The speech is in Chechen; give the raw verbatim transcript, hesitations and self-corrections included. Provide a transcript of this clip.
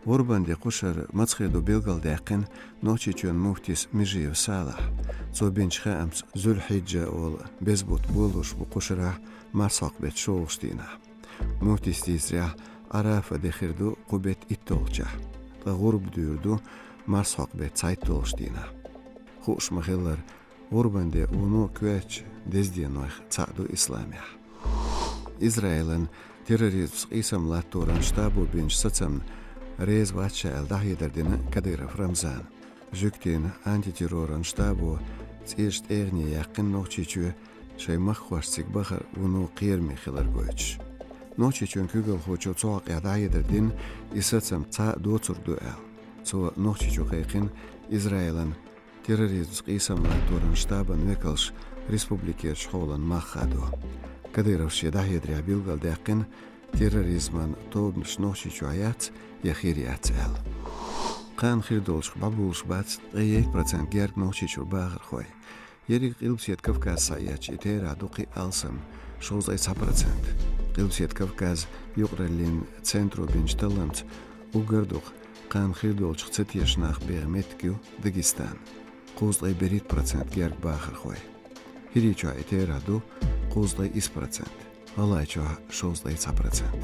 ГӀурбан де кхушара маца хир ду билгалдаьккхина Нохчийчоьнан муфтис Межиев Салахьа. Цо бинчу хаамца, Зуль-Хьиджа олу беза бутт болалуш бу кхушарахь марсхьокху беттан шолгӀачу дийнахь. Муфтис дийцарехь, Ӏарафа де хир ду кху беттан иттолгӀачохь, ткъа гӀурба дуьйр ду марсхьокху беттан цхьайттолгӀачу дийнахь. Хууш ма-хиллара, гӀурбан де вуно коьртачу деза денойх цхьаъ ду исламехь. Израилан терроризмца къийсам латторан штабо бинчу сацамна реза вац ша аьлла дӀахьедар дина Кадыров Рамзана. Жуьгтийн антитерроран штабо цӀерачу тӀегӀане яьккхина Нохчийчоь, шайн махкахошца цига бахар вуно кхераме хилар гойтуш. Нохчийчоьнан куьйгалхочо цу хьокъехь дӀахьедар дина, и сацам цхьа а доцург ду аьлла. Цо Нохчийчу кхайкхина Израилан терроризмца къийсам латторан штабан векалш республикерчу хьолан мах хадо. Кадыровс шен дӀахьедарехь билгалдаьккхина, терроризман тобанаш Нохчийчохь яц я хир яц аьлла. Кхана хир долчух бӀобулуш бац ткъе итт процент герга Нохчийчуьра бахархой. Ерриг Къилбаседа Кавказе схьаэцча, и терахь ду кхин а алсам, шовзткъе цхьа процент. Къилбаседа Кавказан юкъараллин центро бинчу талламца, уггар а дукха кхана хир долчух ца тешна нах беха меттиг ю Дагестан. Кхузткъе берхӀитта процент герга бахархой. ХӀирийчохь и терахь ду кхузткъе исс процент, ГӀалгӀайчохь шовзткъе цхьа процент.